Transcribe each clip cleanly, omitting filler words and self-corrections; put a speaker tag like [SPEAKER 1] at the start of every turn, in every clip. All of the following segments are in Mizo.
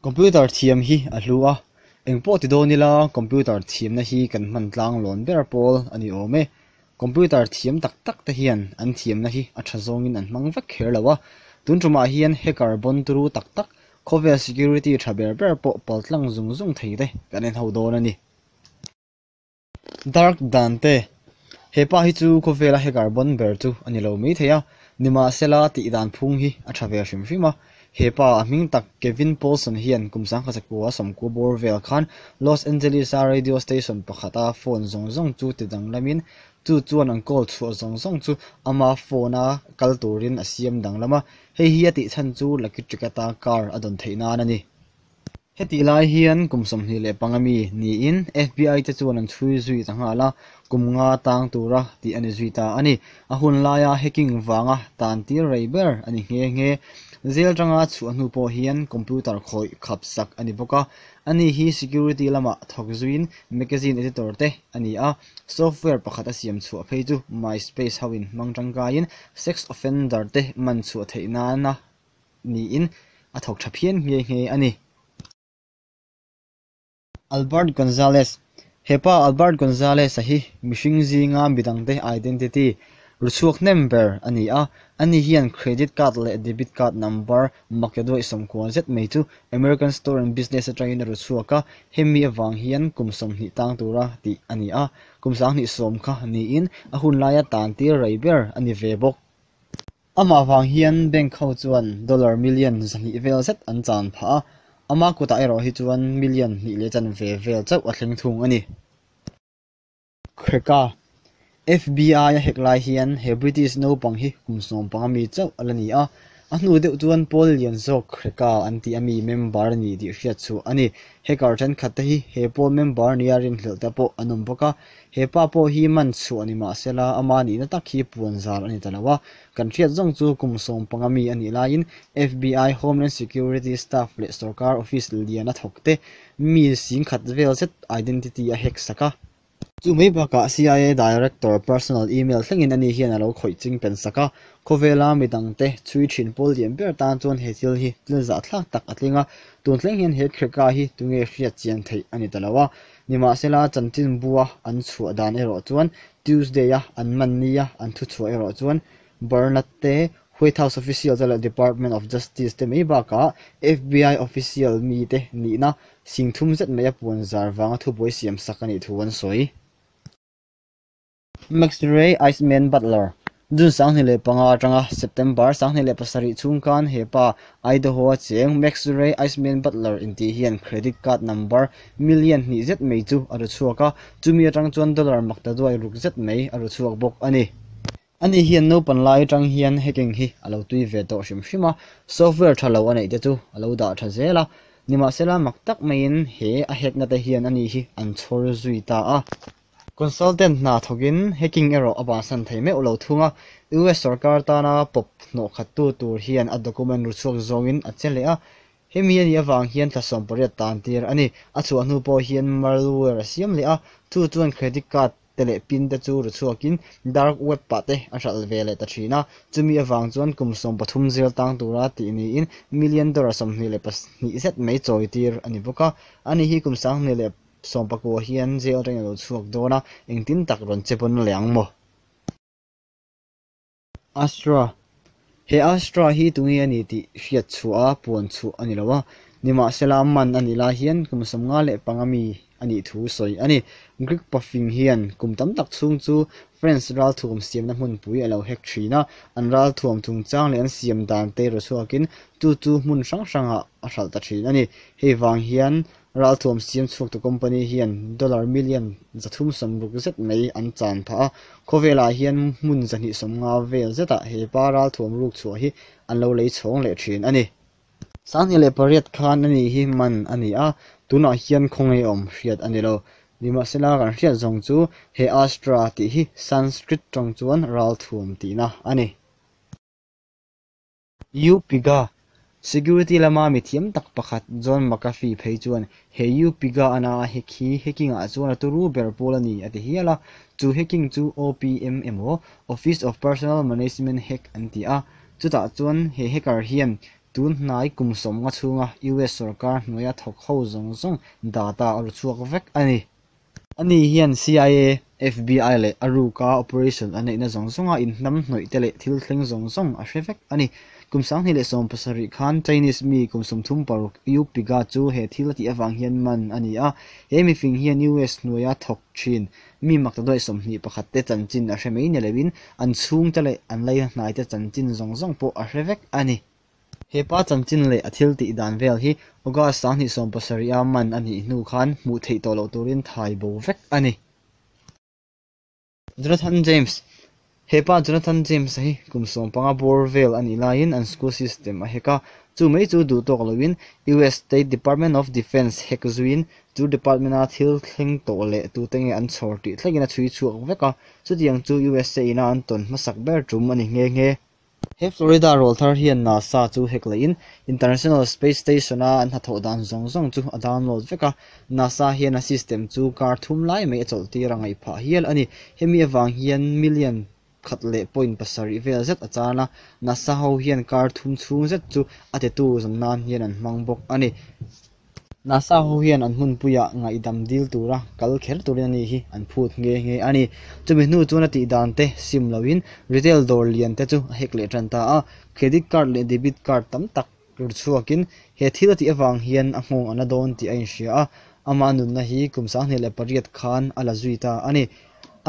[SPEAKER 1] Computer thiam hi a hlu a, engpawh ti dawn ila computer thiamna hi kan hman tlang lawn ber pawl a ni awm e. Computer thiam tak tak te hian an thiamna hi a tha zawngin an hmang vek kher lo a, tun tumah hian hacker bon turu tak tak, khawvel security tha ber ber pawh paltlang zung zung thei te kan en ho dawn a ni. Dark Dante, He pa hi chu khawvela hacker bon ber chu a ni lo mai thei a, nimahsela tih dan phung hi a tha ve hrim hrim a. He pa a hming tak Kevin Poulsen hian kum sangkhat sakua sawmkua bawr vel khan Los Angeles-a radio station pakhata phone zawng zawng chu ti danglamin chu chuan an call chhuah zawng zawng chu ama phone-a kal turin a siam danglam a, hei hi a tih chhan chu lucky trick ata car a dawn theih nan a ni. Hetih lai hian kum 25 mi niin FBI te chuan an chhui zui ta nghal a, kum nga tang tura tih a ni zui ta a ni. A hun laia hacking vanga tan tir rei ber a ni nghe nghe. Jail tanga chhuah hnu pawh hian computer khawih khap sak a ni bawk a. Ani hi security lamah thawk zuiin magazine editor te a ni a, software pakhat a siam chhuah phei chu MySpace hoin hmang tangkaiin sex offender te man chhuah theih nana niin a thawk tha phian nghe nghe a ni. Albert Gonzalez, He pa Albert Gonzalez-a hi mihring zinga midangte identity ru chhuak hnem ber a ni a, ani hian credit card leh debit card number maktaduaih sawmkua zet mai chu American Store and Business atangin a ru chhuak a, hemi avang hian kum 20 tang tura tih a ni a, kum 2010 kha niin a hun laia tan tir rei ber a ni ve bawk. Amah vang hian bank ho chuan dollar million 200 vel zet an chan phah a, ama kutah erawh hi chuan million hnih leh chanve vel chauh a thleng thung a ni. Kreka, FBI a hek lai hian he British naupang hi kum 15 mi chauh a la ni a, a hnu deuh chuan pawl lian zawk Kreka an tih ami member a ni tih hriat chhuah a ni. Hacker thenkhat te hi he pawl member nia rinhlelh te pawh an awm bawk a, He pa pawh hi man chhuah ni mah sela ama nihna tak hi puan zar a ni ta lo a, kan hriat zawng chu kum 15 mi a nih laiin FBI Homeland Security staff leh sorkar office lian a thawk te mi singkhat vel zet identity a hack sak a. Chu mai bakah CIA director personal email thlengin ani hian a lo khawih ching pen sak a, khawvela midangte chhui thin pawl lian ber tan chuan he thil hi thil zahthlak tak a tling a, tun thleng hian he Kreka hi tunge hriat chian theih a ni ta lo a. Nimahsela chanchin bua an chhuah dan erawh chuan Tuesday-a an man nia an thu chhuah erawh chuan Barnett te, White House official te leh Department of Justice te mai bakah FBI official mite nihna singthum zet mai a puan zar vanga thubuai siam sak a nih thu an sawi. Max Ray Iceman Butler, June 25 atanga September 27 chhung khan he pa Idaho-a cheng Max Ray Iceman Butler intih hian credit card number million hnih zet mai chu a ru chhuak a, chumi atang chuan dollar maktaduai ruk zet mai a ru chhuak bawk a ni. Ani hian naupan lai atang hian hacking hi a lo tui ve tawh hrim hrim a, software tha lo a neih te chu a lo dah tha zel a, nimahsela mak tak maiin he a hack na te hian ani hi an chhawr zui ta a. Consultant hna thawkin hacking erawh a bansan thei meuh lo thung a, US sorkar tana pawp hnawh khattu tur hian a document ru chhuak zawngin a che leh a, hemi a nih avang hian thla 18 tan tir a ni. A chhuah hnu pawh hian malware a siam leh a, chu chuan credit card te leh pin te chu ru chhuakin dark web ah te a hralh ve leh ta thin a, chumi avang chuan kum 13 zel tang tura tih niin million dollar 22 zet mai chawi tir a ni bawk a, ani hi kum 29 hian jail atangin a lo chhuak dawn a, engtin tak rawn che pawn leh ang maw? Astra, He Astra hi tunge a ni tih hriat chhuah a puan chhuah a ni lo a, nimahsela man a nih lai hian kum 55 mi a nih thu sawi a ni. Greek pafing hian kum tam tak chhung chu French ralthuam siamna hmunpui a lo hack thin a, an ralthuam chungchang leh an siam dan te ru chhuakin chu chu hmun hrang hrangah a hralh ta thin a ni. Hei vang hian Ralthuam siam chhuaktu company hian dollar million 360 zet mai an chan phah a, khawvelah hian hmun 250 vel zetah he pa ralthuam ruk chhuah hi an lo lei chhawng leh thin a ni. 2008 khan ani hi man a ni a, tunah hian khawngaih awm hriat a ni lo. Nimahsela kan hriat zawng chu he Astra tih hi Sanskrit tawng chuan ralthuam tihna a ni. UPIGA, Security lama mi thiam tak pakhat John McAfee phei chuan he UPIGA ana a hack hi hacking ah chuan a turu ber pawl a ni a ti hial a, chu hacking chu OPM emaw Office of Personnel Management hack an ti a, chutah chuan he hacker hian Tun hnai kum 50 chhunga US sawrkar hnuaia thawk ho zawng zawng data a ru chhuak vek a ni. Ani hian CIA, FBI leh a ruka operation a neihna zawng zawnga inhnam hnawih te leh thil thleng zawng zawng a hre vek a ni. Kum 2017 khan Chinese mi kum 36 Yu Piga chu he thil a tih avang hian man a ni a. He mifing hian US hnuaia thawk thin mi maktaduai 21 te chanchin a hre mai ni loin an chhungte leh an laina hnai te chanchin zawng zawng pawh a hre vek a ni. He pa chanchin leh a thil tih dan vel hi August 2017 a man a nih hnu khan hmuh theih tawh loh turin thai bo vek a ni. Jonathan James. He pa Jonathan James hi kum 15 bawr vel a nih laiin an school system a hack a, chu mai chu duh tawk loin US State Department of Defense hack zuiin chu department a thil thleng tawh leh tute nge an chhawr tih thlengin a chhui chhuak vek a, chutiang chu USA ina an tawn hmasak ber tum a ni nghe nghe. He Florida rawl thar hian NASA chu hack lehin International Space Station a an hnathawh dan zawng zawng chu a download vek a, NASA hian a system chu kar thum lai mai a chawlh tir a ngaih phah hial a ni. Hemi avang hian million 1.7 vel zet a chan a, NASA ho hian kar thum chhung zet chu a tetu zawng nan hian an hmang bawk a ni. NASA ho hian an hmunpuiah ngaihdam dil tura kal kher turin ani hi an phut nge nge a ni. Chumi hnu chuan a tih dan te sim loin retail dawr lian te chu a hack leh tan ta a, credit card leh debit card tam tak ru chhuakin he thil a tih avang hian a nghawng ana dawn tih a inhria a, ama nunna hi kum 2008 khan a la zui ta a ni.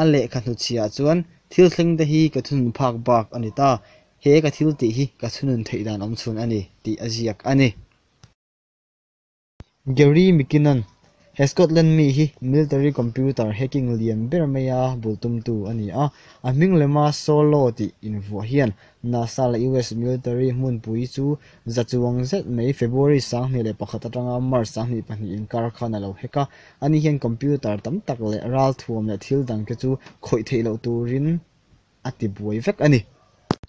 [SPEAKER 1] A lehkha hnuchhiah chuan thil thleng te hi ka thunun phak bak a ni ta, he ka thil tih hi ka thunun theih dan awm chhun a ni tih a ziak a ni. Gary McKinnon. He Scotland mi hi military computer hacking lian ber mai a bultumtu a ni a, a hming lema Solo tih invuah hian NASA leh US military hmunpui chu za chuang zet mai February 2021 atanga March 2022 inkar khan a lo hack a, ani hian computer tam tak leh ral thuam leh thil dang te chu khawih theih loh turin a ti buai vek a ni.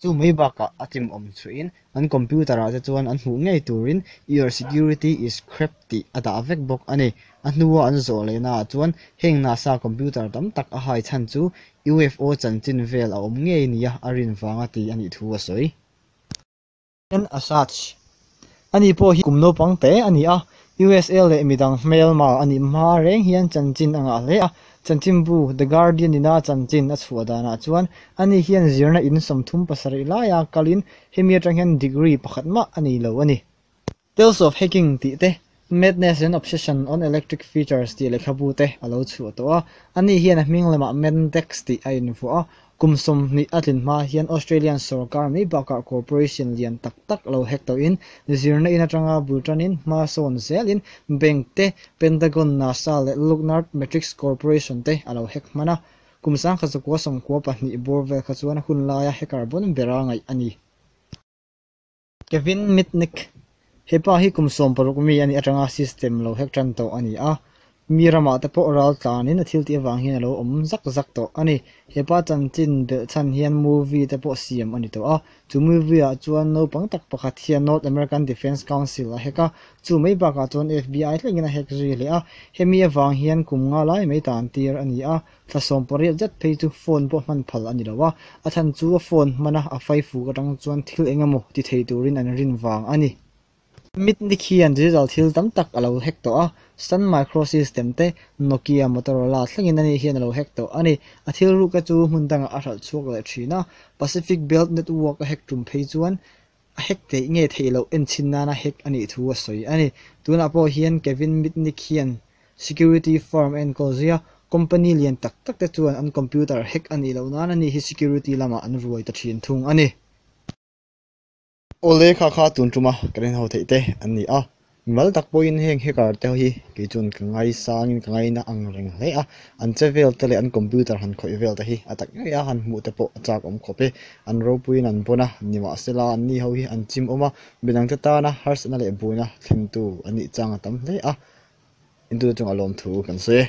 [SPEAKER 1] Chu mai bakah a chim awm chuin an computer ah te chuan an hmuh ngei turin your security is crap tih a dah vek bawk a ni. A hnua an zawh lehna ah chuan heng NASA computer tam tak a hai chhan chu UFO chanchin vel a awm ngei nia a rin vanga ti a nih thu a sawi. Julian Assange. Ani pawh hi kum naupang te a ni a, USA leh midang hmelma a nih hma reng hian chanchin a ngah hle a, chanchinbu The Guardian ina chanchin a chhuah danah chuan ani hian zirna in 37 laia kalin hemi atang hian degree pakhat mah a nei lo a ni. Tales of Hacking tih te, Madness and Obsession on Electric Features tih lehkhabu te a lo chhuah tawh a, ani hian a hming lamah Mendex tih a invuah a, kum 20 a tlin hma hian Australian sawrkar mai bakah corporation lian tak tak lo hack tawhin zirna in atanga bul tanin hma sawn zelin bank te, Pentagon, NASA leh Lugnard Matrix Corporation te a lo hack hman a, kum 1992 bawr vel kha chuan hun laia hacker bon bera ngaih a ni. Kevin Mitnick. He pa hi kum 16 mi ani atanga system lo hack tan tawh a ni a, mi ramah te pawh ral tlanin a thil tih avang hian a lo awm zak zak tawh a ni. He pa chanchin belh chhan hian movie te pawh siam a ni tawh a, chu movie ah chuan naupang tak pakhat hian North American Defense Council a hack a, chu mai bakah chuan FBI thlengin a hack zui hle a, hemi avang hian kum nga lai mai tan tir a ni a, thla 18 zet phei chu phone pawh hman phal a ni lo a, a chhan chu a phone hmana a faifuk atang chuan thil engemaw ti thei turin an rin vang a ni. Mitnick hian digital thil tam tak a lo hack tawh a, Sun Microsystem te, Nokia, Motorola thlengin ani hian a lo hack tawh a ni. A thil ruka chu hmun dangah a hralh chhuak leh thin a, Pacific Belt Network a hack tum phei chuan a hack theih nge theih loh enchin nana hack a nih thu a sawi a ni. Tunah pawh hian Kevin Mitnick hian security firm a enkawl zui a, company lian tak tak te chuan an computer hack a nih loh nan ani hi security lamah an ruai ta thin thung a ni. Awle kha kha tun tuma kan en ho theih te an ni a, mimal tak pawhin heng hacker te hi kei chuan ka ngai sangin ka ngaina ang reng hle a, an che vel te leh an computer han khawih vel te hi a tak ngei a, han hmuh te pawh a chak awm khawp e, an ropuiin an bawn a, nimahsela an ni ho hi an chim awm a, midang te tana harsatna leh buaina thlentu an nih chang a tam hle a, intute chungah lawmthu kan sawi e.